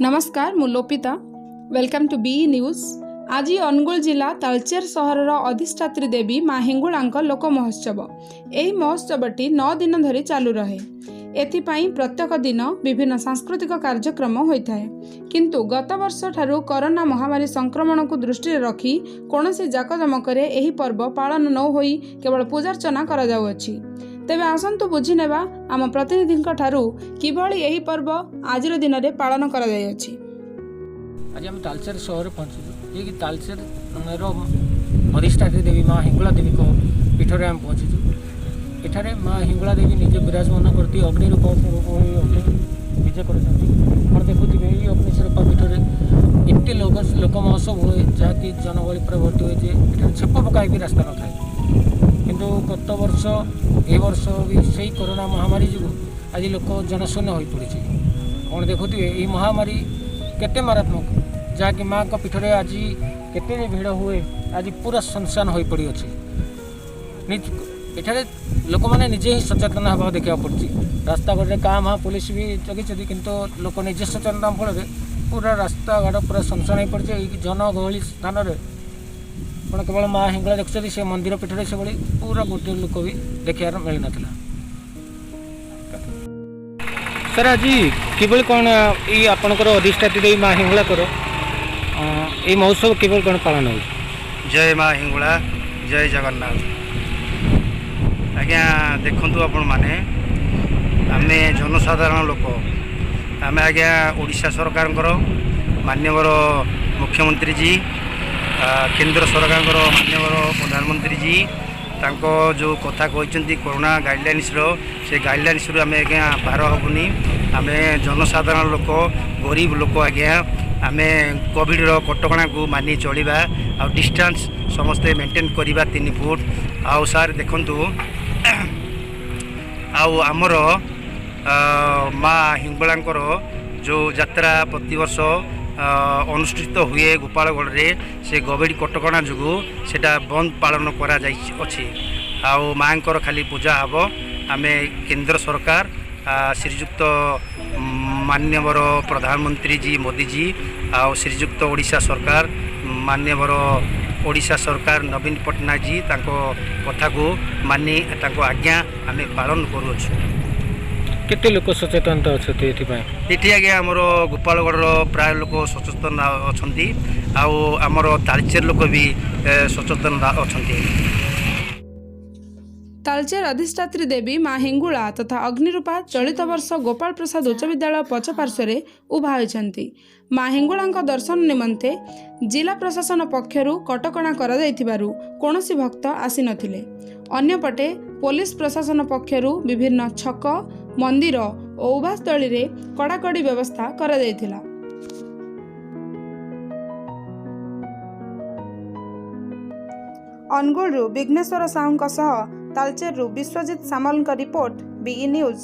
ନମସ୍କାର, ମୁଁ Lopita. Welcome to BE News. ଆଜି ଅନୁଗୁଳ ଜିଲ୍ଲା ତାଳଚେର ସହରର ଅଧିଷ୍ଠାତ୍ରୀ ଦେବୀ ମା ହିଙ୍ଗୁଳାଙ୍କ ଲୋକ ମହୋତ୍ସବ। ଏହି ମହୋତ୍ସବଟି 9 ଦିନ ଧରି ଚାଲୁ ରହେ। ଏଥିପାଇଁ ପ୍ରତ୍ୟେକ ଦିନ ବିଭିନ୍ନ ସାଂସ୍କୃତିକ କାର୍ଯ୍ୟକ୍ରମ ହୋଇଥାଏ। କିନ୍ତୁ ଗତ ବର୍ଷ ଠାରୁ କରୋନା ମହାମାରୀ ସଂକ୍ରମଣକୁ ଦୃଷ୍ଟିରେ ରଖି କୌଣସି ଜାକଜମକରେ ଏହି ପର୍ବ ପାଳନ ନ ହୋଇ କେବଳ ପୂଜାର୍ଚ୍ଚନା କରାଯାଉଅଛି। ତେବେ ଆସନ୍ତୁ ବୁଝିନେବା ଆମ ପ୍ରତିନିଧିଙ୍କ ଠାରୁ କିଭଳି ଏହି ପର୍ବ ଆଜିର ଦିନରେ ପାଳନ କରାଯାଇଅଛି। ଆଜି ଆମେ ତାଲଚେର ସହରରେ ପହଞ୍ଚିଛୁ, ଯିଏକି ତାଲଚେରର ଅଧିଷ୍ଠାତ୍ରୀ ଦେବୀ ମା ହିଙ୍ଗୁଳା ଦେବୀଙ୍କ ପୀଠରେ ଆମେ ପହଞ୍ଚିଛୁ। ଏଠାରେ ମା ହିଙ୍ଗୁଳା ଦେବୀ ନିଜେ ବିରାଜମାନ କରନ୍ତି, ଅଗ୍ନି ରୂପ ସ୍ୱରୂପ ହୋଇ ଅଗ୍ନି ବିଜେ କରିଛନ୍ତି। ଆପଣ ଦେଖୁଥିବେ, ଏହି ଅଗ୍ନି ସ୍ୱରୂପ ପୀଠରେ ଏତେ ଲୋକ ମହୋତ୍ସବ ହୁଏ, ଯାହାକି ଜନଗହଳି ପୁରା ଭର୍ତ୍ତି ହୁଏ ଯେ ଏଠାରେ ଛେପ ପକାଇ ବି ରାସ୍ତା ନଥାଏ। କିନ୍ତୁ ଗତ ବର୍ଷ, ଏ ବର୍ଷ ବି ସେଇ କରୋନା ମହାମାରୀ ଯୋଗୁଁ ଆଜି ଲୋକ ଜନଶୂନ୍ୟ ହୋଇପଡ଼ିଛି। ଆପଣ ଦେଖୁଥିବେ, ଏହି ମହାମାରୀ କେତେ ମାରାତ୍ମକ, ଯାହାକି ମାଆଙ୍କ ପୀଠରେ ଆଜି କେତେ ଯେ ଭିଡ଼ ହୁଏ, ଆଜି ପୁରା ଶୂନଶାନ ହୋଇପଡ଼ିଅଛି। ଏଠାରେ ଲୋକମାନେ ନିଜେ ହିଁ ସଚେତନ ହେବାକୁ ଦେଖିବାକୁ ପଡ଼ୁଛି। ରାସ୍ତାଘାଟରେ କାଁ ଭାଁ ପୋଲିସ ବି ଜଗିଛନ୍ତି, କିନ୍ତୁ ଲୋକ ନିଜେ ସଚେତନ ଫଳରେ ପୁରା ରାସ୍ତାଘାଟ ପୁରା ଶୂନଶାନ ହୋଇପଡ଼ିଛି। ଏଇ ଜନଗହଳି ସ୍ଥାନରେ ଆପଣ କେବଳ ମା ହିଙ୍ଗୁଳା ଦେଖୁଛନ୍ତି। ସେ ମନ୍ଦିର ପୀଠରେ ସେଭଳି ପୁରା ଗୋଟିଏ ଲୋକ ବି ଦେଖିବାର ମିଳିନଥିଲା। ସାର୍, ଆଜି କିଭଳି କ'ଣ ଏଇ ଆପଣଙ୍କର ଅଧିଷ୍ଠାତ୍ରୀ ଦେବୀ ମା ହିଙ୍ଗୁଳାଙ୍କର ଏଇ ମହୋତ୍ସବ କିଭଳି କ'ଣ ପାଳନ ହେଉଛି? ଜୟ ମା ହିଙ୍ଗୁଳା, ଜୟ ଜଗନ୍ନାଥ। ଆଜ୍ଞା, ଦେଖନ୍ତୁ ଆପଣମାନେ, ଆମେ ଜନସାଧାରଣ ଲୋକ, ଆମେ ଆଜ୍ଞା ଓଡ଼ିଶା ସରକାରଙ୍କର ମାନ୍ୟବର ମୁଖ୍ୟମନ୍ତ୍ରୀଜୀ, କେନ୍ଦ୍ର ସରକାରଙ୍କର ମାନ୍ୟବର ପ୍ରଧାନମନ୍ତ୍ରୀଜୀ, ତାଙ୍କ ଯେଉଁ କଥା କହିଛନ୍ତି କରୋନା ଗାଇଡ଼ଲାଇନ୍ସର, ସେ ଗାଇଡ଼ଲାଇନ୍ସରୁ ଆମେ ଆଜ୍ଞା ପାର ହେବୁନି। ଆମେ ଜନସାଧାରଣ ଲୋକ, ଗରିବ ଲୋକ ଆଜ୍ଞା, ଆମେ କୋଭିଡ଼ର କଟକଣାକୁ ମାନି ଚଳିବା ଆଉ ଡିଷ୍ଟାନ୍ସ ସମସ୍ତେ ମେଣ୍ଟେନ୍ କରିବା 3 ଫୁଟ। ଆଉ ସାର୍ ଦେଖନ୍ତୁ, ଆଉ ଆମର ମା ହିଙ୍ଗୁଳାଙ୍କର ଯେଉଁ ଯାତ୍ରା ପ୍ରତିବର୍ଷ ଅନୁଷ୍ଠିତ ହୁଏ ଗୋପାଳଗଡ଼ରେ, ସେ କୋଭିଡ଼ କଟକଣା ଯୋଗୁଁ ସେଇଟା ବନ୍ଦ ପାଳନ କରାଯାଇ ଅଛି। ଆଉ ମାଆଙ୍କର ଖାଲି ପୂଜା ହେବ। ଆମେ କେନ୍ଦ୍ର ସରକାର ଶ୍ରୀଯୁକ୍ତ ମାନ୍ୟବର ପ୍ରଧାନମନ୍ତ୍ରୀଜୀ ମୋଦିଜୀ ଆଉ ଶ୍ରୀଯୁକ୍ତ ଓଡ଼ିଶା ସରକାର, ମାନ୍ୟବର ଓଡ଼ିଶା ସରକାର ନବୀନ ପଟ୍ଟନାୟକଜୀ, ତାଙ୍କ କଥାକୁ ମାନି ତାଙ୍କ ଆଜ୍ଞା ଆମେ ପାଳନ କରୁଅଛୁ। କେତେ ଲୋକ ସଚେତନତା ଅଛନ୍ତି ଏଥିପାଇଁ? ଏଠି ଆଜ୍ଞା ଆମର ଗୋପାଳଗଡ଼ର ପ୍ରାୟ ଲୋକ ସଚେତନ ଅଛନ୍ତି ଆଉ ଆମର ତାଳଚେର ଲୋକ ବି ସଚେତନ ଅଛନ୍ତି। ତାଳଚେର ଅଧିଷ୍ଠାତ୍ରୀ ଦେବୀ ମା ହିଙ୍ଗୁଳା ତଥା ଅଗ୍ନିରୂପା ଚଳିତ ବର୍ଷ ଗୋପାଳ ପ୍ରସାଦ ଉଚ୍ଚ ବିଦ୍ୟାଳୟ ପଛ ପାର୍ଶ୍ୱରେ ଉଭା ହୋଇଛନ୍ତି। ମା ହିଙ୍ଗୁଳାଙ୍କ ଦର୍ଶନ ନିମନ୍ତେ ଜିଲ୍ଲା ପ୍ରଶାସନ ପକ୍ଷରୁ କଟକଣା କରାଯାଇଥିବାରୁ କୌଣସି ଭକ୍ତ ଆସିନଥିଲେ। ଅନ୍ୟପଟେ ପୋଲିସ ପ୍ରଶାସନ ପକ୍ଷରୁ ବିଭିନ୍ନ ଛକ, ମନ୍ଦିର ଓ ଉଭାସ୍ଥଳୀରେ କଡ଼ାକଡ଼ି ବ୍ୟବସ୍ଥା କରାଯାଇଥିଲା। ଅନୁଗୁଳରୁ ବିଘ୍ନେଶ୍ୱର ସାହୁଙ୍କ ସହ ତାଳଚେରରୁ ବିଶ୍ୱଜିତ ସାମଲଙ୍କ ରିପୋର୍ଟ, ବିଇ ନ୍ୟୁଜ୍।